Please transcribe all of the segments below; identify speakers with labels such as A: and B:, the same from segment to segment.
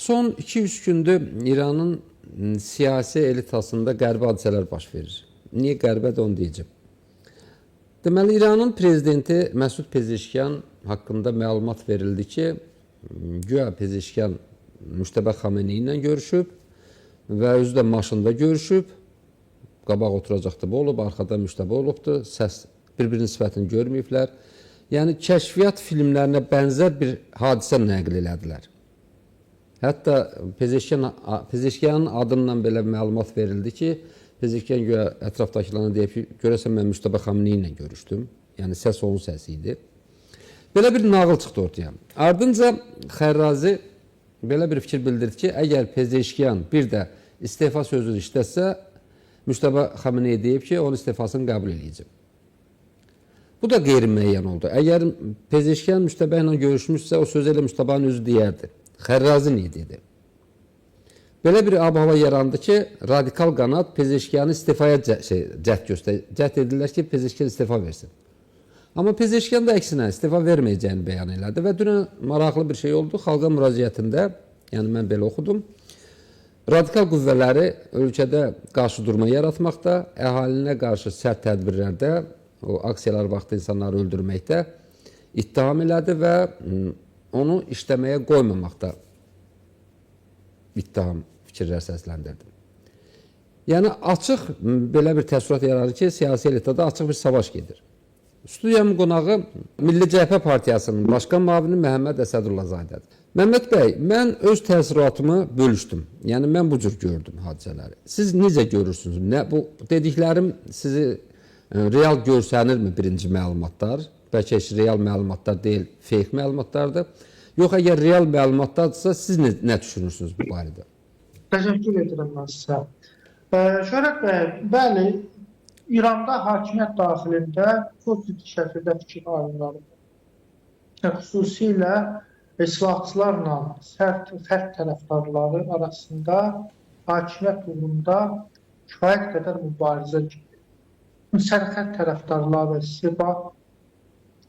A: Son 2-3 gündür İranın siyasi elitasında qəribə hadisələr baş verir. Niyə qəribədir onu deyəcəm. Deməli, İranın prezidenti Məsud Pezeşkiyan haqqında məlumat verildi ki, güya Pezeşkiyan Müştəbə Xameneyi ilə görüşüb və özü də maşında görüşüb. Qabaq oturacaqdı bu olub, arxada Müştəbə olubdu. Səs bir-birinin sifətini görməyiblər. Yəni kəşfiyyat filmlərinə bənzər bir hadisə nəql elədilər. Hətta Pezeşkiyanın adından belə məlumat verildi ki, Pezeşkiyan güya ətrafdakılarına deyib ki, görəsən mən Müştəbə Xameneyi ilə görüşdüm. Yəni səs onun səsi idi. Belə bir nağıl çıxdı ortaya. Ardınca Xərrazi belə bir fikir bildirdi ki, əgər Pezeşkiyan bir də istefa sözünü işlətsə, Müştəbə Xameneyi deyib ki, onun istifasını qəbul eləyəcəm. Bu da qeyri-müəyyən oldu. Əgər Pezeşkiyan Müştəbə ilə görüşmüşsə, o sözü elə Müştəbənin özü deyərdi. Xərrazi niyə dedi? Belə bir ab-hava yarandı ki, radikal qanad Pezeşkiyanı istifaya cəhd edirlər ki, Pezeşkiyan istifa versin. Amma Pezeşkiyan da əksinə istifa verməyəcəyini bəyan elədi və dünən maraqlı bir şey oldu. Xalqa müraciətində, yəni mən belə oxudum, radikal qüvvələri ölkədə qarşıdurma yaratmaqda, əhalinə qarşı sərt tədbirlərdə, o aksiyalar vaxtı insanları öldürməkdə ittiham elədi və onu işləməyə qoymamaqda ittiham fikirlər səsləndirdi. Yəni açıq belə bir təəssürat yaranır ki, siyasi elitada açıq bir savaş gedir. Studiyamın qonağı Milli Cəbhə Partiyasının başqan müavini Məhəmməd Əsədullazadədir. Məhəmməd bəy, mən öz təəssüratımı bölüşdüm. Yəni mən bu cür gördüm hadisələri. Siz necə görürsünüz? Nə bu dediklərim sizi real görsənirmi birinci məlumatlar? Bəlkə heç real məlumatlar deyil, fake məlumatlardır. Yox, əgər real məlumatlardırsa, siz nə düşünürsünüz bu barədə?
B: Təşəkkür edirəm mən sizə. Şöhrət bəy, bəli, İranda hakimiyyət daxilində çox ciddi şəkildə fikir ayrımları var. Xüsusilə islahatçılarla sərt xətt tərəfdarları arasında hakimiyyət uğrunda kifayət qədər mübarizə gedir. Sərt xətt tərəfdarları Sepah,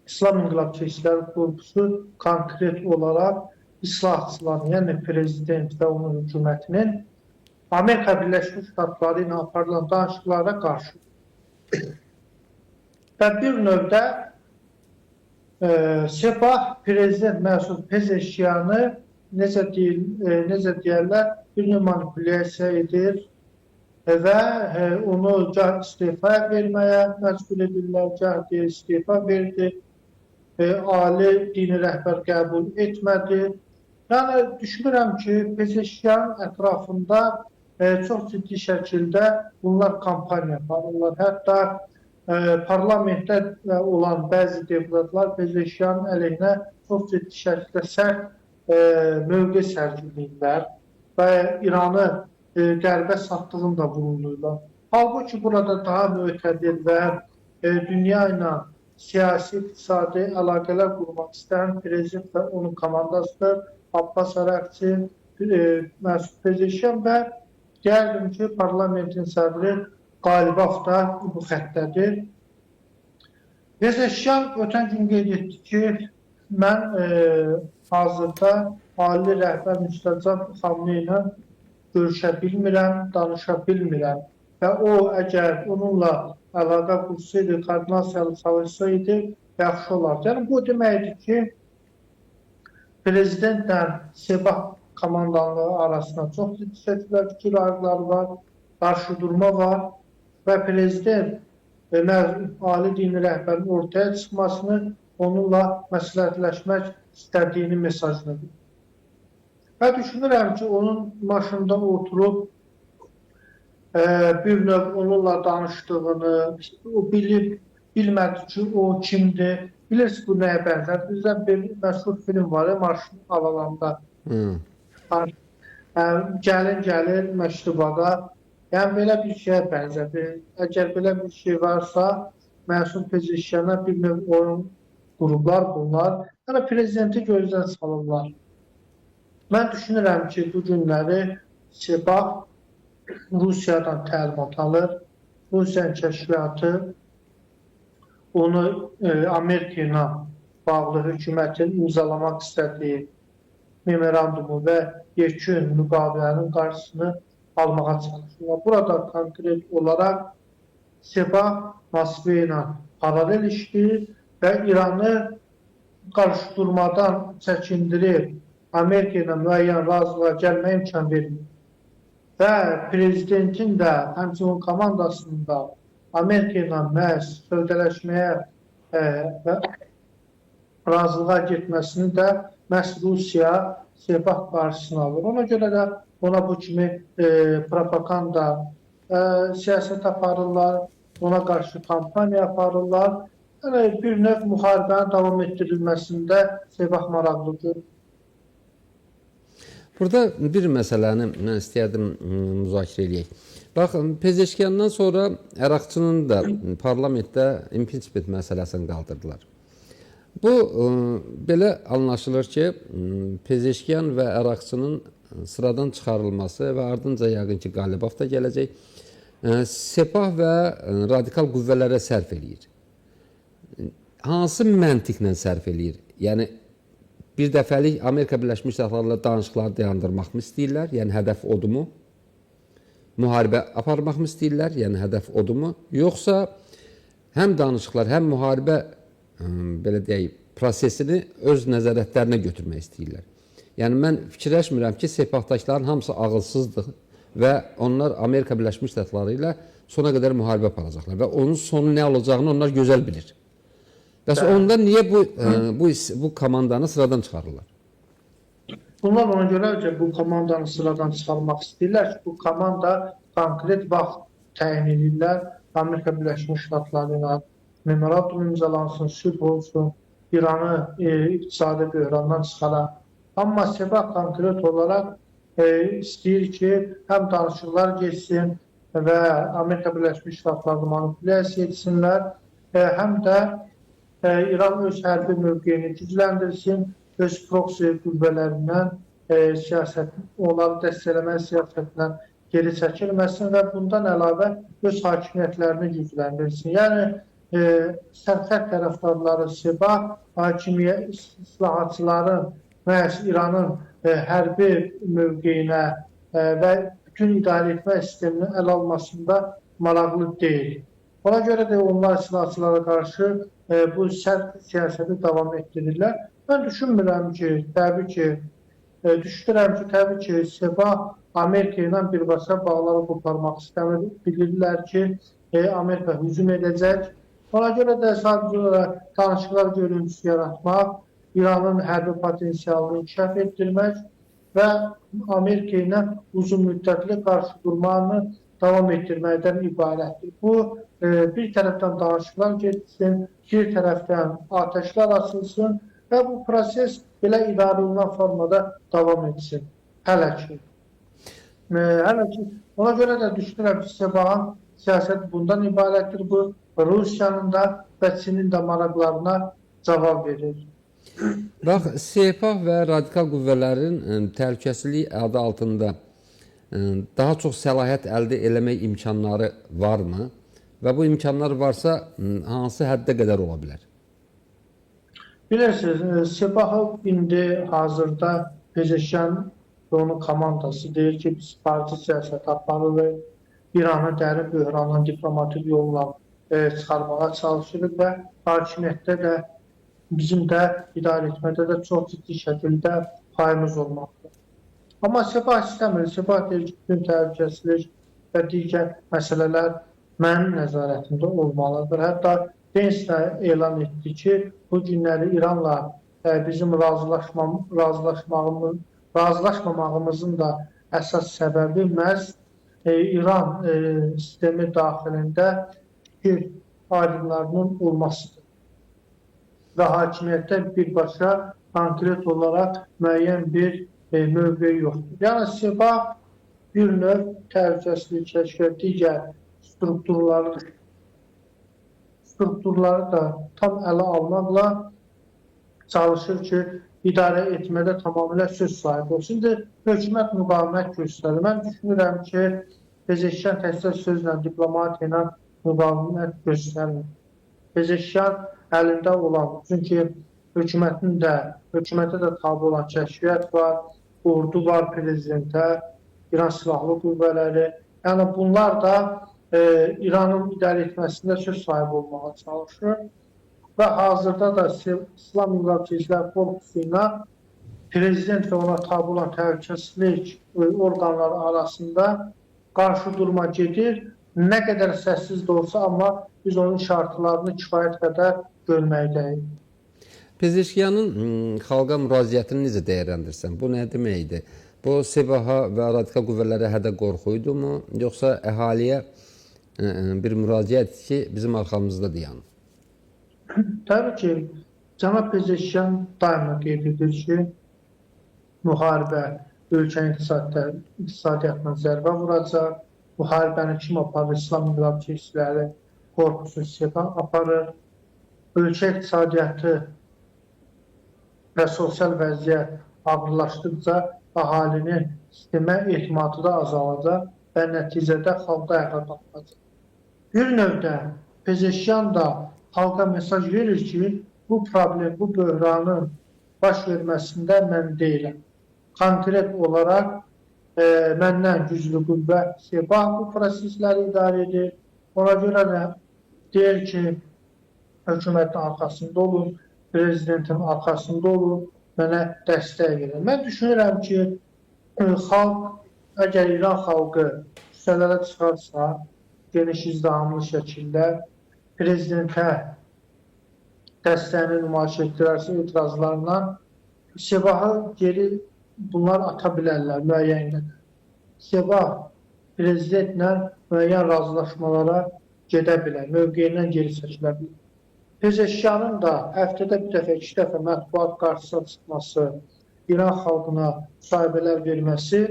B: İslam İnqilab Keşikçiləri Korpusu konkret olaraq islahatçıların, yəni prezident və onun hökumətinin Amerika Birləşmiş Ştatları ilə aparılan danışıqlara qarşı. Və bir növdə Sepah prezident Məsud Pezeşkiyanı necə deyərlər, bir növ manipulyasiya edir və onu gah istefa verməyə məcbur edirlər, gah deyir istefa verdi, ali dini rəhbər qəbul etmədi. Yəni düşünürəm ki, Pezeşkiyan ətrafında çox ciddi şəkildə bunlar kampaniya aparırlar. Hətta parlamentdə olan bəzi deputatlar Pezeşkiyanın əleyhinə çox ciddi şəkildə sərt mövqe sərgiləyirlər və İranı qərbə satdığını da vurğulayırlar. Halbuki burada daha mötədil və dünya ilə siyasi, iqtisadi əlaqələr qurmaq istəyən prezident və onun komandasıdır. Abbas Araqçı, Məsud Pezeşkiyan və deyərdim ki, parlamentin sədri Qalibaf da bu xəttədir. Pezeşkiyan ötən gün qeyd etdi ki, mən hazırda ali rəhbər Müstəcab Xameneyi ilə görüşə bilmirəm, danışa bilmirəm və o, əgər onunla əlaqə qursaydı, koordinasiyalı çalışsaydı, yaxşı olardı. Yəni, bu deməkdir ki, prezidentlə Sepah komandanlığı arasında çox ciddi şəkildə fikir ayrıları var, qarşıdurma var və prezident ali dini rəhbərin ortaya çıxmasını onunla məsləhətləşmək istədiyini mesajını verir. Və düşünürəm ki, onun maşında oturub bir növ onunla danışdığını, o bilmədi ki, o kimdir. Bilirsiniz, bu nəyə bənzər? Bizdə bir məşhur film var, maşın alalanda. Gəlin gəlir məktubada. Yəni, belə bir şeyə bənzədir. Əgər belə bir şey varsa, Məsud Pezeşkiyana bir növ oyun qurublar bunlar. Yəni, prezidenti gözdən salırlar. Mən düşünürəm ki, bu günləri Sepah Rusiyadan təlimat alır. Rusiyanın kəşfiyyatı onu Amerika ilə bağlı hökumətin imzalamaq istədiyi memorandumu və yekun müqavilənin qarşısını almağa çalışırlar. Burada konkret olaraq Sepah Moskva ilə paralel işləyir və İranı qarşıdurmadan çəkindirib Amerika ilə müəyyən razılığa gəlməyə imkan vermir. Və prezidentin də, həmçinin komandasının da Amerika ilə məhz sövdələşməyə və razılığa getməsini də məhz Rusiya Sepah qarşısını alır. Ona görə də ona bu kimi propaganda siyasət aparırlar, ona qarşı kampaniya aparırlar. Yəni bir növ müharibənin davam etdirilməsində Sepah maraqlıdır.
A: Burada bir məsələni mən istəyərdim müzakirə eləyək. Baxın, Pezeşkiyandan sonra Əraqçının da parlamentdə impeachment məsələsini qaldırdılar. Bu belə anlaşılır ki, Pezeşkiyan və Əraqçının sıradan çıxarılması və ardınca yəqin ki, Qalibov da gələcək. Sepah və radikal qüvvələrə sərf eləyir. Hansı məntiqlə sərf eləyir? Yəni bir dəfəlik Amerika Birləşmiş Ştatlarla danışıqları dayandırmaqmı istəyirlər? Yəni hədəf odumu? Müharibə aparmaqmı istəyirlər? Yəni hədəf odumu? Yoxsa həm danışıqlar, həm müharibə belə deyək, prosesini öz nəzarətlərinə götürmək istəyirlər. Yəni mən fikirləşmirəm ki, Sepahdaşların hamısı ağılsızdır və onlar Amerika Birləşmiş Ştatları ilə sona qədər müharibə aparacaqlar və onun sonu nə olacağını onlar gözəl bilir. Bəs onda niyə bu komandanı sıradan çıxarırlar?
B: Bunlar ona görə ki, bu komandanı sıradan çıxarmaq istəyirlər ki, bu komanda konkret vaxt təyin edirlər. Amerika Birləşmiş Ştatları ilə memorandum imzalansın, sülh olsun, İranı iqtisadi böhrandan çıxaran. Amma Sepah konkret olaraq istəyir ki, həm danışıqlar getsin və Amerika Birləşmiş Ştatlarını manipulyasiya etsinlər, həm də İran öz hərbi mövqeyini gücləndirsin, öz proksi qüvvələrindən siyasət, onları dəstəkləmə siyasətindən geri çəkilməsin və bundan əlavə öz hakimiyyətlərini gücləndirsin. Yəni sərxətt tərəfdarları Sepah, hakimiyyət islahatçıların məhz İranın hərbi mövqeyinə və bütün idarə etmə sistemini əl almasında maraqlı deyil. Ona görə də onlar islahatçılara qarşı bu sərt siyasəti davam etdirirlər. Mən düşünmürəm ki, təbii ki, düşünürəm ki, təbii ki, Sepah Amerika ilə birbaşa bağları qoparmaq istəmir. Bilirlər ki, Amerika hücum edəcək. Ona görə də sadəcə olaraq danışıqlar görüntüsü yaratmaq, İranın hərbi potensialını inkişaf etdirmək və Amerika ilə uzun müddətli qarşı durmanı davam etdirməkdən ibarətdir. Bu, bir tərəfdən danışıqlar getsin, bir tərəfdən atəşlər açılsın və bu proses belə idarə olunan formada davam etsin. Hələ ki. Hələ ki, ona görə də düşünürəm ki, Sepahın siyasəti bundan ibarətdir. Bu, Rusiyanın da və Çinin də maraqlarına cavab verir.
A: Bax, Sepah və radikal qüvvələrin təhlükəsizlik adı altında daha çox səlahiyyət əldə eləmək imkanları varmı? Və bu imkanlar varsa, hansı həddə qədər ola bilər?
B: Bilirsiniz, Sepahı indi hazırda Pezeşkiyan və onun komandası deyir ki, biz xarici siyasət aparırıq, İranı dərin böhrandan diplomatik yolla çıxarmağa çalışırıq və hakimiyyətdə də bizim də idarə etmədə də çox ciddi şəkildə payımız olmalıdır. Amma Sepah istəmir. Sepah deyir ki, bütün təhlükəsizlik və digər məsələlər mənim nəzarətimdə olmalıdır. Hətta Vance də elan etdi ki, bu günləri İranla bizim razılaşmamağımızın da əsas səbəbi məhz İran sistemi daxilində fikir ayrımlarının olmasıdır. Və hakimiyyətdə birbaşa konkret olaraq müəyyən bir mövqeyi yoxdur. Yəni Sepah bir növ təhlükəsizlik kəşfiyyat digər strukturları da tam ələ almaqla çalışır ki, idarə etmədə tamamilə söz sahibi olsun. İndi hökumət müqavimət göstərir. Mən düşünürəm ki, Pezeşkiyan təkcə sözlə, diplomatiya ilə müqavimət göstərmir. Pezeşkiyan əlində olan, çünki Hökumətə də tabe olan kəşfiyyat var, ordu var prezidentə, İran silahlı qüvvələri. Yəni bunlar da İranın idarə etməsində söz sahibi olmağa çalışır. Və hazırda da İslam İnqilab Keşikçiləri Korpusu ilə prezident və ona tabe olan təhlükəsizlik orqanları arasında qarşı durma gedir. Nə qədər səssiz də olsa, amma biz onun şartlarını kifayət qədər görməkdəyik.
A: Pezeşkiyanın xalqa müraciətini necə dəyərləndirsən? Bu nə deməkdir? Bu Sebaha və radikal qüvvələrə hədə qorxu idimu? Yoxsa əhaliyə bir müraciət ki, bizim arxamızda dayanın?
B: Təbii ki, cənab Pezeşkiyan daima qeyd edir ki, müharibə ölkənin iqtisadiyyatına zərbə vuracaq. Müharibəni kim aparır? İslam İnqilab Keşikçiləri Korpusu Sebah aparır. Ölkə iqtisadiyyatı və sosial vəziyyət ağırlaşdıqca əhalinin sistemə etimadı da azalacaq və nəticədə xalq da ayağa qalxacaq. Bir növdə Pezeşkiyan da xalqa mesaj verir ki, bu problem, bu böhranın baş verməsində mən deyiləm. Konkret olaraq məndən güclü qüvvə Sebah bu prosesləri idarə edir. Ona görə də deyir ki, hökumətin arxasında olun, prezidentin arxasında olun, mənə dəstək verin. Mən düşünürəm ki, xalq, əgər İran xalqı küçələrə çıxarsa, geniş izdihamlı şəkildə prezidentə dəstəyini nümayiş etdirərsə etirazlarla Sebahı geri bunlar ata bilərlər müəyyən qədər. Sebah prezidentlə müəyyən razılaşmalara gedə bilər, mövqeyindən geri çəkilə bilər. Pezeşkiyanın da həftədə bir dəfə, iki dəfə mətbuat qarşısına çıxması, İran xalqına müsahibələr verməsi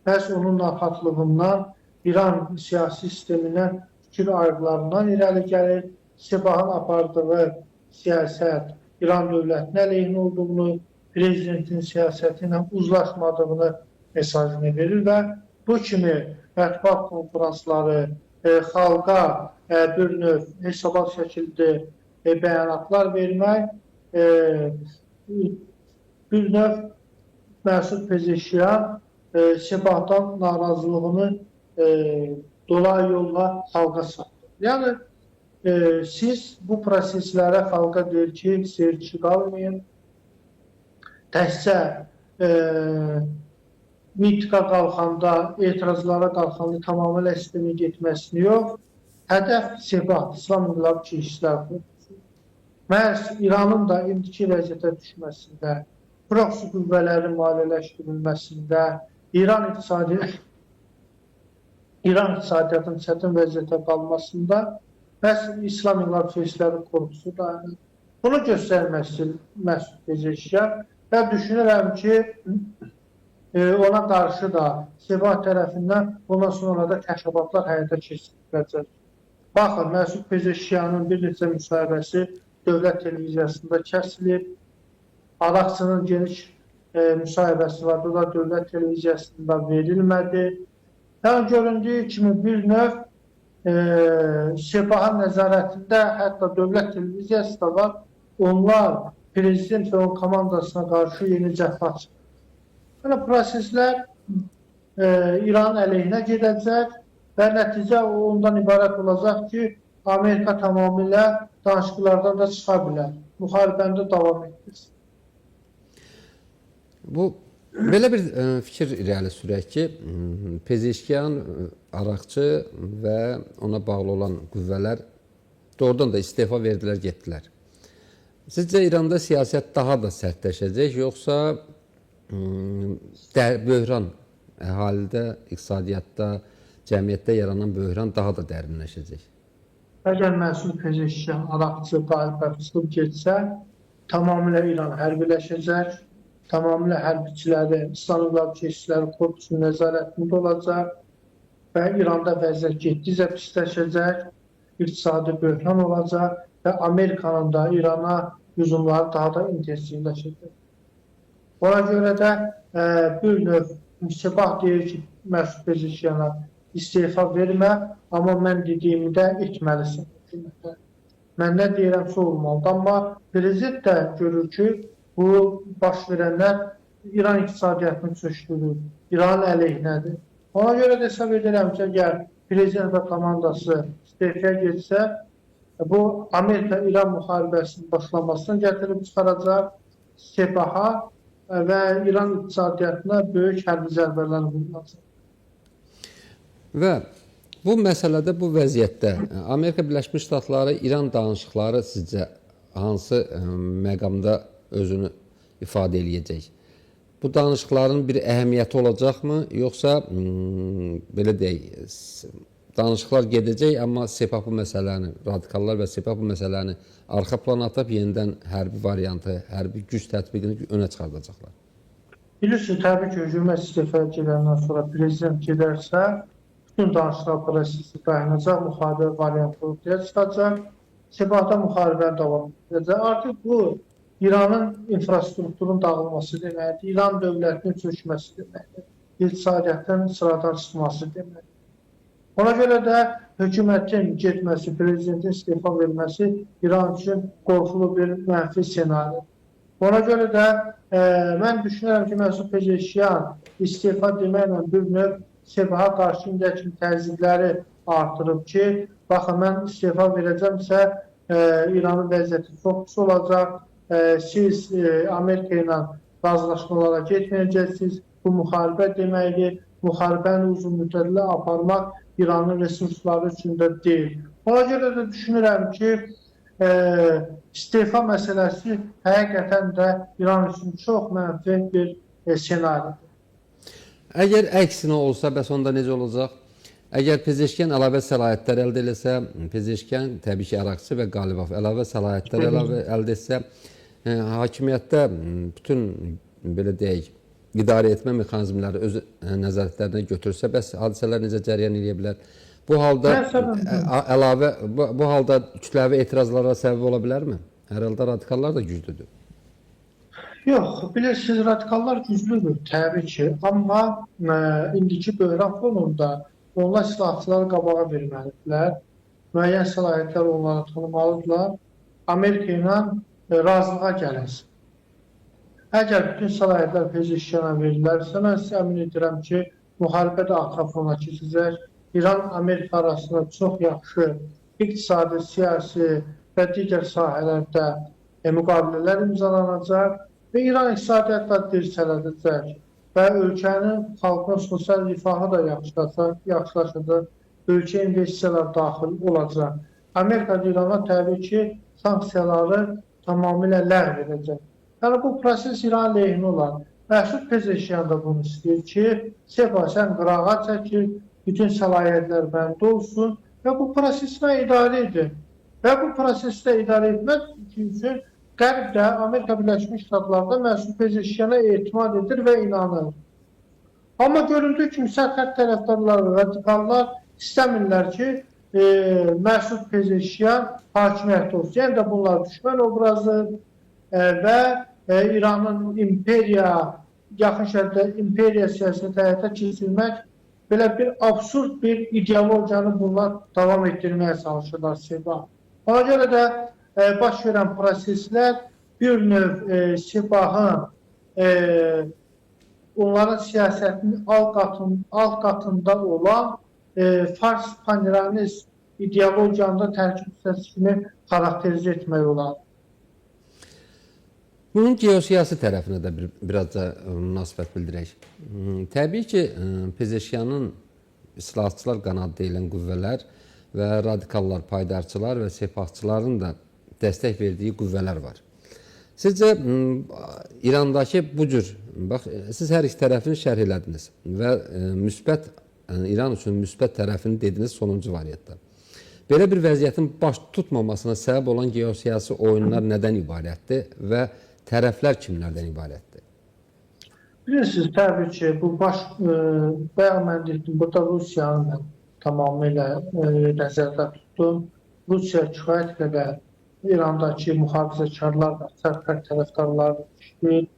B: məhz onun narahatlığından, İran siyasi sistemindən, fikir ayrılarından irəli gəlir. Sebahın apardığı siyasət İran dövlətinin əleyhinə olduğunu, prezidentin siyasəti ilə uzlaşmadığını mesajını verir və bu kimi mətbuat konferansları, xalqa bir növ hesabat şəkildə bəyanatlar vermək, bir növ Məsud Pezeşkiyan Sebahdan narazılığını dolayı yolla xalqa satdı. Yəni siz bu proseslərə xalqa deyir ki, seyirci qalmayın, təkcə mitinqə qalxanda, etirazlara qalxanda tamamilə sistemin getməsini yox, hədəf Sebah, İslam İnqilab Keşikçiləri Korpusu. Məhz İranın da indiki vəziyyətə düşməsində, proksi qüvvələrin maliyyələşdirilməsində, İran iqtisadiyyatının çətin vəziyyətə qalmasında məhz İslam İnqilab Keşikçiləri Korpusu dayanır. Bunu göstərmək istəyir Məsud Pezeşkiyan və düşünürəm ki, ona qarşı da Sebah tərəfindən bundan sonra da təxribatlar həyata keçiriləcək. Baxın, Məsud Pezeşkiyanın bir neçə müsahibəsi dövlət televiziyasında kəsilib. Araqçının geniş müsahibəsi var, bu da dövlət televiziyasında verilmədi. Yəni, göründüyü kimi bir növ Sebahın nəzarətində hətta dövlət televiziyası da var. Onlar prezident və onun komandasına qarşı yeni cəbhə açır. Yəni, proseslər İranın əleyhinə gedəcək və nəticə ondan ibarət olacaq ki, Amerika tamamilə danışıqlardan da çıxa bilər, müharibəni də davam etdirsin.
A: Bu, belə bir fikir irəli sürək ki, Pezeşkiyan, Araqçı və ona bağlı olan qüvvələr doğrudan da istefa verdilər, getdilər. Sizcə İranda siyasət daha da sərtləşəcək, yoxsa böhran əhalidə, iqtisadiyyatda, cəmiyyətdə yaranan böhran daha da dərinləşəcək?
B: Əgər Məsud Pezeşkiyan, Araqçı, Qalibov çıxıb getsə, tamamilə İran hərbiləşəcək, tamamilə hərbiçiləri, İslam İnqilab Keşikçiləri Korpusunun nəzarətində olacaq və İranda vəziyyət getdikcə pisləşəcək, iqtisadi böhran olacaq və Amerikanın da İrana hücumları daha da intensivləşəcək. Ona görə də bir növ Sebah deyir ki, Məsud Pezeşkiyana istefa vermə, amma mən dediyimi də etməlisən hökumətə. Mən nə deyirəmsə olmalıdır. Amma prezident də görür ki, bu baş verənlər İran iqtisadiyyatını çökdürür, İranın əleyhinədir. Ona görə də hesab edirəm ki, əgər prezident və komandası istefaya getsə, bu Amerika-İran müharibəsinin başlamasını gətirib çıxaracaq, Sepaha və İran iqtisadiyyatına böyük hərbi zərbələr vurulacaq.
A: Və bu məsələdə, bu vəziyyətdə Amerika Birləşmiş Ştatları İran danışıqları sizcə hansı məqamda özünü ifadə eləyəcək? Bu danışıqların bir əhəmiyyəti olacaqmı, yoxsa belə deyək, danışıqlar gedəcək, amma Sepah bu məsələni, radikallar və Sepah bu məsələni arxa plana atıb yenidən hərbi variantı, hərbi güc tətbiqini önə çıxardacaqlar?
B: Bilirsiniz, təbii ki, hökumət istifaya gedəndən sonra prezident gedərsə, bütün danışıqlar prosesi dayanacaq, müharibə variantı ortaya çıxacaq, Sepahda müharibə davam edəcək. Artıq bu İranın infrastrukturunun dağılması deməkdir, İran dövlətinin çökməsi deməkdir, iqtisadiyyatın sıradan çıxması deməkdir. Ona görə də hökumətin getməsi, prezidentin istefa verməsi İran üçün qorxulu bir mənfi ssenaridir. Ona görə də mən düşünürəm ki, Məsud Pezeşkiyan istefa deməklə bir növ Sepaha qarşı indiyə kimi təzyiqləri artırıb ki, baxın, mən istefa verəcəmsə, İranın vəziyyəti çox pis olacaq, siz Amerika ilə razılaşmalara getməyəcəksiniz, bu müharibə deməkdir, müharibəni uzun müddətli aparmaq İranın resursları üçün də deyil. Ona görə də düşünürəm ki, istefa məsələsi həqiqətən də İran üçün çox mənfi bir ssenaridir.
A: Əgər əksinə olsa, bəs onda necə olacaq? Əgər Pezeşkiyan əlavə səlahiyyətlər əldə eləsə, Pezeşkiyan təbii ki, Ərakçı və Qalibaf əlavə səlahiyyətlər əldə etsə, hakimiyyətdə bütün, belə deyək, idarə etmə mexanizmləri öz nəzarətlərinə götürsə, bəs hadisələr necə cəryan eləyə bilər? Bu halda əlavə bu halda kütləvi etirazlara səbəb ola bilərmi? Hər halda radikallar da güclüdür.
B: Yox, bilirsiniz, radikallar güclüdür təbii ki, amma indiki böhran fonunda onlar silahçıları qabağa verməlidirlər. Müəyyən səlahiyyətlər onlara tanımalıdırlar. Amerika ilə razılığa gələnsin. Əgər bütün səlahiyyətlər Pezeşkiyana verilərsə, mən sizə əmin edirəm ki, müharibə də arxa fona keçəcək. İran-Amerika arasında çox yaxşı iqtisadi, siyasi və digər sahələrdə müqavilələr imzalanacaq və İran iqtisadiyyatı da dirçələcək və ölkənin xalqın sosial rifahı da yaxşılaşacaq, ölkə investisiyalar daxil olacaq. Amerika İrana təbii ki, sanksiyaları tamamilə ləğv edəcək. Yəni bu proses İran lehinə olar. Məsud Pezeşkiyan da bunu istəyir ki, Sepah sən qırağa çəkil, bütün səlahiyyətlər məndə olsun və bu prosesi idarə edin. Və bu prosesdə idarə etmək üçün Qərb də, Amerika Birləşmiş Ştatları da Məsud Pezeşkiyana etimad edir və inanır. Amma göründüyü kimi sərhəd tərəfdarları və radikallar istəmirlər ki, Məsud Pezeşkiyan hakimiyyətdə olsun. Yəni də bunlar düşmən obrazı və İranın imperiya, yaxın şərqdə imperiya siyasəti həyata keçirmək belə bir absurd bir ideologiyanı bunlar davam etdirməyə çalışırlar Sepah. Ona görə də baş verən proseslər bir növ Sepahın onların siyasətinin alt qatında olan Fars paniranist ideologiyanı da tərkib hissəsi kimi xarakterizə etmək olar.
A: Bunun geosiyasi tərəfinə də birazca münasibət bildirək. Təbii ki, Pezeşkiyanın islahatçılar qanadı deyilən qüvvələr və radikallar, paydarçılar və sepahçıların da dəstək verdiyi qüvvələr var. Sizcə İrandakı bu cür, bax, siz hər iki tərəfini şərh elədiniz və müsbət, yəni İran üçün müsbət tərəfini dediniz sonuncu variantda. Belə bir vəziyyətin baş tutmamasına səbəb olan geosiyasi oyunlar nədən ibarətdir və tərəflər kimlərdən ibarətdir?
B: Bilirsiniz, təbii ki, bu bayaq mən dedim, burada Rusiyanı mən tamamilə nəzərdə tutdum. Rusiya kifayət qədər İrandakı mühafizəkarlar və sərfər tərəfdarları işləyir,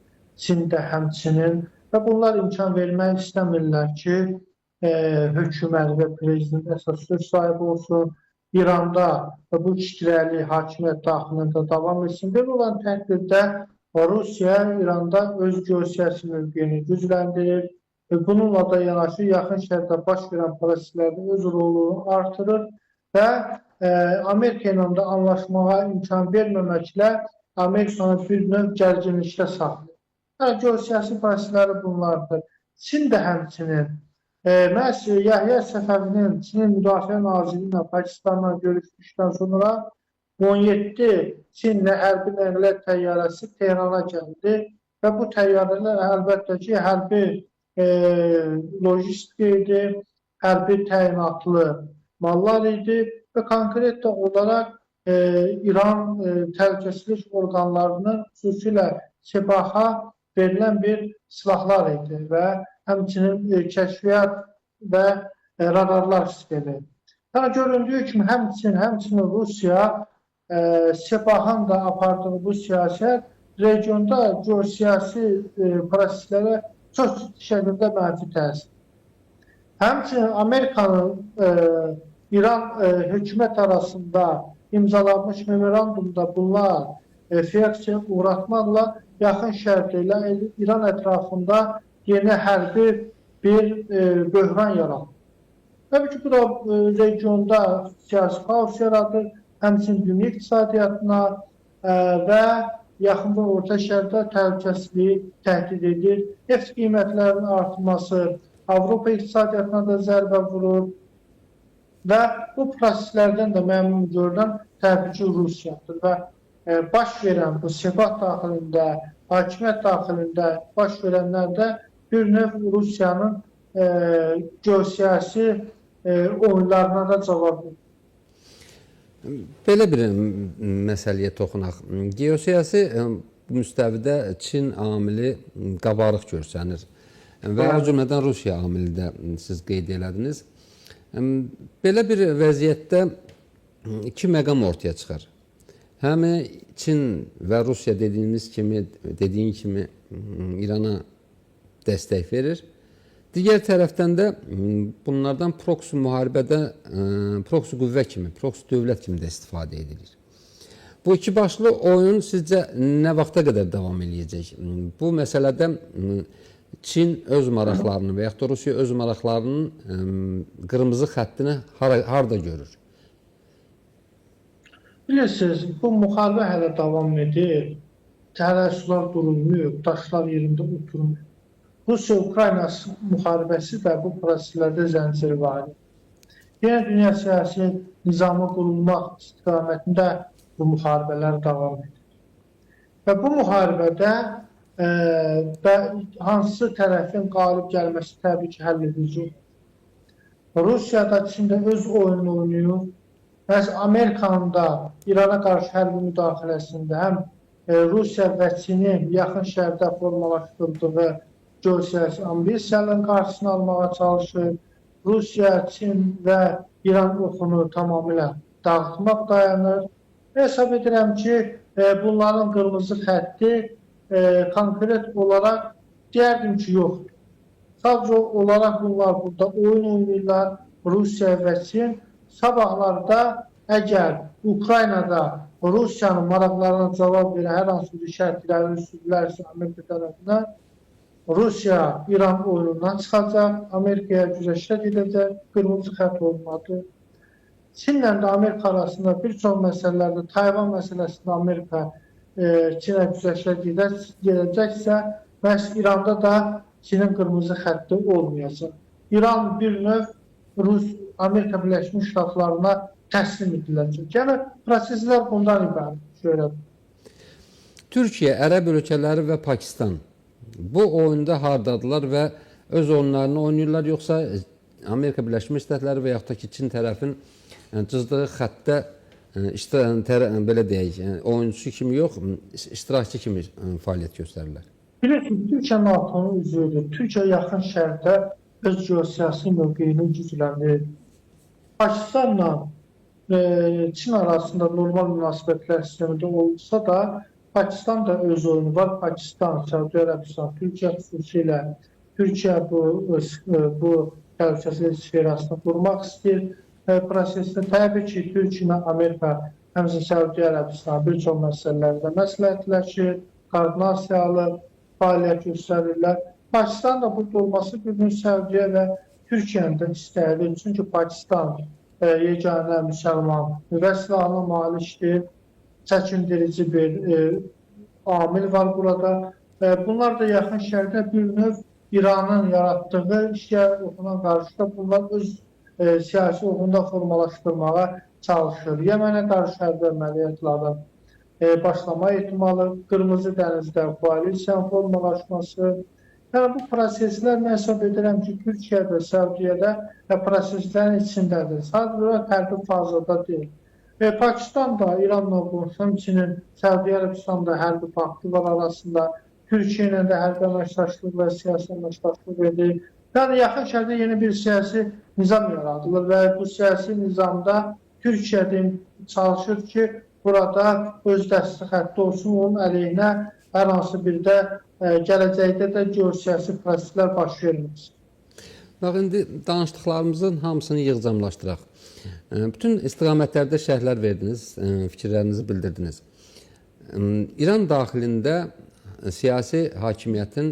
B: Çin də həmçinin və bunlar imkan vermək istəmirlər ki, hökumət və prezident əsas söz sahibi olsun. İranda bu ikirəyli hakimiyyət daxilində davam etsin. Belə olan təqdirdə Rusiya İranda öz geosiyasi mövqeyini gücləndirir və bununla da yanaşı Yaxın Şərqdə baş verən proseslərdə öz rolunu artırır və Amerika ilə də anlaşmağa imkan verməməklə Amerikanı bir növ gərginlikdə saxlayır. Yəni, geosiyasi prosesləri bunlardır. Çin də həmçinin məhz Yahya Səfəvinin Çinin Müdafiə Naziri ilə Pakistanla görüşdükdən sonra 17 Çin hərbi nəqliyyat təyyarəsi Tehrana gəldi və bu təyyarələr əlbəttə ki, hərbi logistik idi, hərbi təyinatlı mallar idi və konkret də olaraq İran təhlükəsizlik orqanlarının xüsusilə Sepaha verilən bir silahlar idi və həmçinin kəşfiyyat və radarlar sistemi. Yəni, göründüyü kimi həmçinin Rusiya Sepahın da apardığı bu siyasət regionda geosiyasi proseslərə çox ciddi şəkildə mənfi təsir. Həmçinin Amerikanın İran hökumət arasında imzalanmış memorandumda bunlar fiyaksiya uğratmaqla Yaxın Şərq ilə İran ətrafında yeni hərbi bir böhran yaradır. Təbii ki, bu da regionda siyasi xaos yaradır, həmçinin dünya iqtisadiyyatına və Yaxın və Orta Şərqdə təhlükəsizliyi təhdid edir. Neft qiymətlərinin artması Avropa iqtisadiyyatına da zərbə vurur və bu proseslərdən də məmnun görünən təbii ki, Rusiyadır və baş verən bu Sepah daxilində, hakimiyyət daxilində baş verənlər də bir növ Rusiyanın geosiyasi oyunlarına da cavab verir.
A: Belə bir məsələyə toxunaq. Geosiyasi müstəvidə Çin amili qabarıq görsənir və o cümlədən Rusiya amili də siz qeyd elədiniz. Belə bir vəziyyətdə iki məqam ortaya çıxır. Həm Çin və Rusiya dediyin kimi İrana dəstək verir. Digər tərəfdən də bunlardan proksi müharibədə proksi qüvvə kimi, proksi dövlət kimi də istifadə edilir. Bu iki başlı oyun sizcə nə vaxta qədər davam eləyəcək? Bu məsələdə Çin öz maraqlarını və yaxud da Rusiya öz maraqlarının qırmızı xəttini harda görür?
B: Bilirsiniz, bu müharibə hələ davam edir. Hələ sular durulmuyor, daşlar yerində oturmuyor. Rusiya-Ukrayna müharibəsi də bu proseslərdə zəncirvari. Yenə dünya siyasi nizamı qurulmaq istiqamətində bu müharibələr davam edir. Və bu müharibədə və hansı tərəfin qalib gəlməsi təbii ki, həll edici. Rusiya da Çin də öz oyununu oynayır. Məhz Amerikanın da İrana qarşı hərbi müdaxiləsində həm Rusiya və Çinin Yaxın Şərqdə formalaşdırdığı geosiyasi ambisiyaların qarşısını almağa çalışır. Rusiya, Çin və İran oxunu tamamilə dağıtmaq dayanır. Hesab edirəm ki, bunların qırmızı xətti konkret olaraq deyərdim ki, yoxdur. Sadəcə olaraq bunlar burada oyun oynayırlar, Rusiya və Çin. Sabahlarda əgər Ukraynada Rusiyanın maraqlarına cavab verən hər hansı bir şərt irəli sürülərsə Amerika tərəfindən, Rusiya İran oyunundan çıxacaq, Amerikaya güzəştə gedəcək, qırmızı xətt olmadı. Çinlə də Amerika arasında bir çox məsələlərdə, Tayvan məsələsində Amerika Çinə güzəştə gedəcəksə, məhz İranda da Çinin qırmızı xətti olmayacaq. İran bir növ Amerika Birləşmiş Ştatlarına təslim ediləcək. Yəni, proseslər bundan ibarət. Şöyle.
A: Türkiyə, Ərəb ölkələri və Pakistan bu oyunda hardadılar və öz oyunlarını oynayırlar, yoxsa Amerika Birləşmiş Ştatları və yaxud da ki, Çin tərəfin cızdığı xəttdə belə deyək, oyunçu kimi yox, iştirakçı kimi fəaliyyət göstərirlər?
B: Bilirsiniz, Türkiyə NATO-nun üzvüdür. Türkiyə Yaxın Şərqdə öz geosiyasi mövqeyini gücləndirir. Pakistanla Çin arasında normal münasibətlər sistemində olsa da, Pakistan da öz oyunu var. Pakistan, Səudiyyə Ərəbistan, Türkiyə xüsusilə Türkiyə bu təhlükəsizlik sferasını qurmaq istəyir. prosesdə təbii ki, Türkiyə, Amerika, həmçinin Səudiyyə Ərəbistanı bir çox məsələlərdə məsləhətləşir, koordinasiyalı fəaliyyət göstərirlər. Pakistan da burada olması bir gün Səudiyyə və Türkiyənin də istəyidir. Çünki Pakistan yeganə müsəlman nüvə silahına malikdir. Çəkindirici bir amil var burada. Bunlar da Yaxın Şərqdə bir növ İranın yaratdığı şiə oxuna qarşı da bunlar öz siyasi oxunda formalaşdırmağa çalışır. Yəmənə qarşı hərbi əməliyyatların başlama ehtimalı, Qırmızı Dənizdə koalisiyanın formalaşması. Yəni bu proseslər mən hesab edirəm ki, Türkiyədə, Səudiyyədə proseslərin içindədir. Sadəcə olaraq hərbi fazada deyil. Pakistan da İranla qonşu, həmçinin Səudiyyə Ərəbistanında hərbi paktı var arasında, Türkiyə ilə də hərbi əməkdaşlıq və siyasi əməkdaşlıq edir. Yəni Yaxın Şərqdə yeni bir siyasi nizam yaradılır və bu siyasi nizamda Türkiyə çalışır ki, burada öz dəsti xətti olsun, onun əleyhinə hər hansı bir də gələcəkdə də geosiyasi proseslər baş verməsin.
A: Bax, indi danışdıqlarımızın hamısını yığcamlaşdıraq. Bütün istiqamətlərdə şərhlər verdiniz, fikirlərinizi bildirdiniz. İran daxilində siyasi hakimiyyətin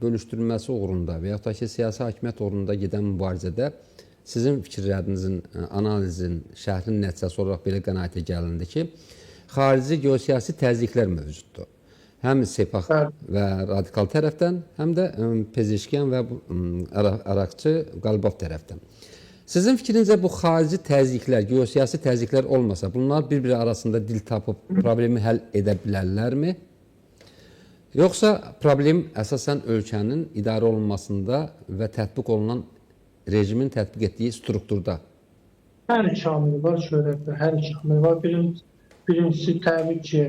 A: bölüşdürülməsi uğrunda və yaxud da ki, siyasi hakimiyyət uğrunda gedən mübarizədə sizin fikirlərinizin, analizin, şərhin nəticəsi olaraq belə qənaətə gəlindi ki, xarici geosiyasi təzyiqlər mövcuddur. Həm Sepah və radikal tərəfdən, həm də Pezeşkiyan və Araqçı Qalibov tərəfdən. Sizin fikrincə bu xarici təzyiqlər, geosiyasi təzyiqlər olmasa, bunlar bir-biri arasında dil tapıb problemi həll edə bilərlərmi? Yoxsa problem əsasən ölkənin idarə olunmasında və tətbiq olunan rejimin tətbiq etdiyi strukturda?
B: Hər iki amil var, şöhrətdə, hər iki amil var. Birincisi təbii ki,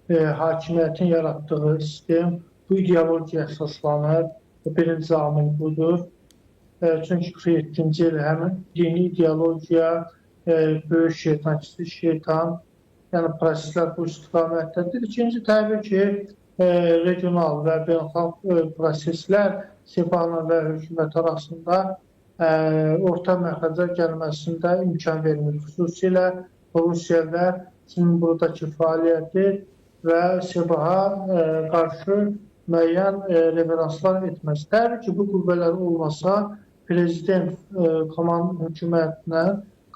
B: hakimiyyətin yaratdığı sistem bu ideologiya əsaslanır. Birinci amil budur. Çünki 47-ci il həmin dini ideologiya, böyük şeytan, kiçik şeytan, yəni proseslər bu istiqamətdədir. İkinci təbii ki, regional və beynəlxalq proseslər Sepahla və hökumət arasında orta məxrəcə gəlməsində imkan vermir. Xüsusilə Rusiya və Çinin buradakı fəaliyyəti və Sepaha qarşı müəyyən reveranslar etməz. Təbii ki, bu qüvvələr olmasa, prezident hökumətlə,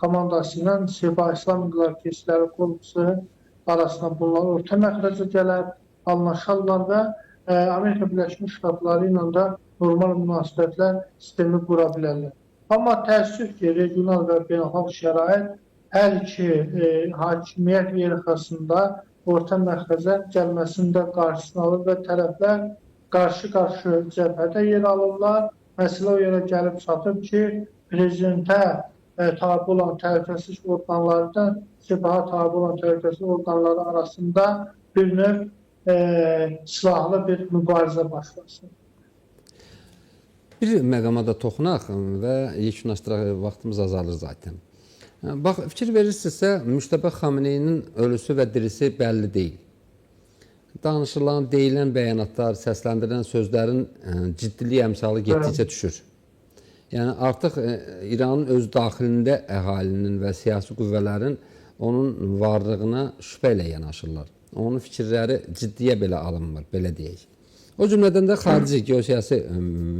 B: komandası ilə Sepah İslam İnqilab Keşikçiləri Korpusu arasında bunlar orta məxrəcə gələr, anlaşarlar və Amerika Birləşmiş Ştatları ilə də normal münasibətlər sistemi qura bilərlər. Amma təəssüf ki, regional və beynəlxalq şərait hər iki hakimiyyət iyerarxiyasında orta məxrəcə gəlməsində qarşısını alır və tərəflər qarşı-qarşı cəbhədə yer alırlar. Məsələ o yerə gəlib çatıb ki, prezidentə tabi olan təhlükəsizlik orqanlarından Sepaha tabi olan təhlükəsizlik orqanları arasında bir növ silahlı bir mübarizə başlasın.
A: Bir məqama da toxunaq və yekunlaşdıraq, vaxtımız azalır zaten. Bax, fikir verirsinizsə, Müçtəba Xameneyinin ölüsü və dirisi bəlli deyil. Danışılan, deyilən bəyanatlar, səsləndirilən sözlərin ciddiliyi əmsalı getdikcə düşür. Yəni, artıq İranın öz daxilində əhalinin və siyasi qüvvələrin onun varlığına şübhə ilə yanaşırlar. Onun fikirləri ciddiyə belə alınmır, belə deyək. O cümlədən də xarici geosiyasi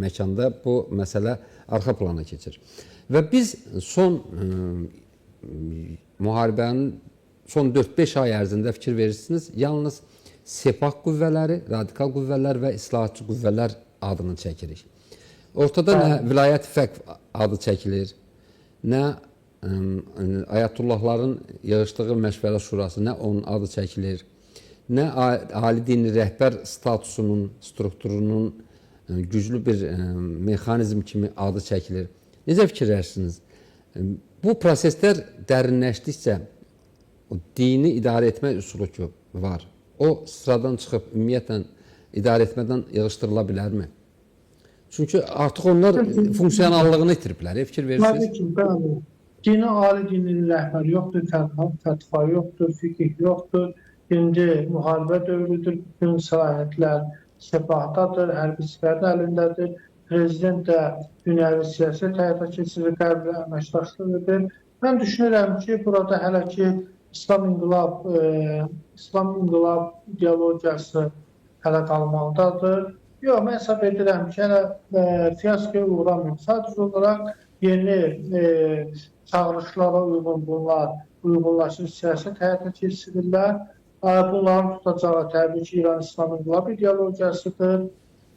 A: məkanda bu məsələ arxa plana keçir. Və biz son müharibənin son 4-5 ay ərzində fikir verirsiniz, yalnız Sepah qüvvələri, radikal qüvvələr və islahatçı qüvvələr adını çəkirik. Ortada nə Vilayət Fəqh adı çəkilir, nə Ayətullahların yığışdığı Məşvərət Şurası, nə onun adı çəkilir, nə ali dini rəhbər statusunun, strukturunun güclü bir mexanizm kimi adı çəkilir. Necə fikirləşirsiniz? Bu proseslər dərinləşdikcə o dini idarə etmə üsulu ki var, o sıradan çıxıb ümumiyyətlə idarə etmədən yığışdırıla bilərmi? Çünki artıq onlar funksionallığını itiriblər, fikir verirsiniz.
B: Təbii ki, bəli. Dini, ali dini rəhbər yoxdur, fətva yoxdur, fiqh yoxdur. İndi müharibə dövrüdür, bütün səlahiyyətlər Sepahdadır, hərbiçilərin əlindədir. Prezident də dünyəvi siyasət həyata keçirir, Qərblə əməkdaşlıq edir. Mən düşünürəm ki, burada hələ ki İslam inqilab ideologiyası hələ qalmaqdadır. Yox, mən hesab edirəm ki, hələ fiaskoya uğramayıb. Sadəcə olaraq yeni çağırışlara uyğun bunlar uyğunlaşır, siyasət həyata keçirirlər. Bunların tutacağı təbii ki, İran İslam İnqilab ideologiyasıdır,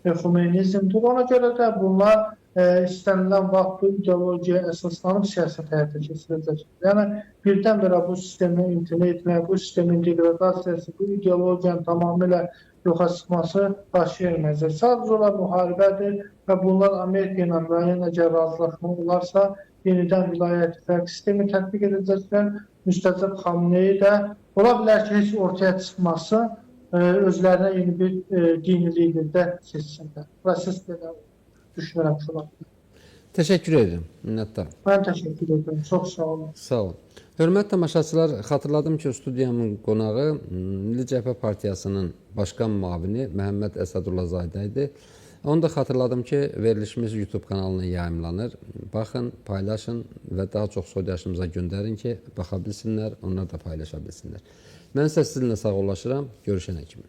B: Xümeynizmdir. Ona görə də bunlar istənilən vaxt bu ideologiyaya əsaslanıb siyasət həyata keçiriləcək. Yəni birdən-birə bu sistemi imtina etmək, bu sistemin deqradasiyası, bu ideologiyanın tamamilə yoxa çıxması baş verməyəcək. Sadəcə olaraq müharibədir və bunlar Amerika ilə müəyyən əgər razılaşma olarsa, yenidən vilayət fəqih sistemi tətbiq edəcəklər. Müstəcəb Xameneyi də ola bilər ki, heç ortaya çıxması, özlərinə yeni bir dini lider də seçsinlər. Proses belə düşünürəm ki, ola bilər.
A: Təşəkkür edirəm. Minnətdaram.
B: Mən təşəkkür edirəm. Çox sağ olun.
A: Sağ olun. Hörmətli tamaşaçılar, xatırladım ki, studiyamın qonağı Milli Cəbhə Partiyasının başqan müavini Məhəmməd Əsədullazadə idi. Onu da xatırladım ki, verilişimiz YouTube kanalına yayımlanır. Baxın, paylaşın və daha çox soydaşımıza göndərin ki, baxa bilsinlər, onlar da paylaşa bilsinlər. Mən isə sizinlə sağollaşıram. Görüşənə kimi.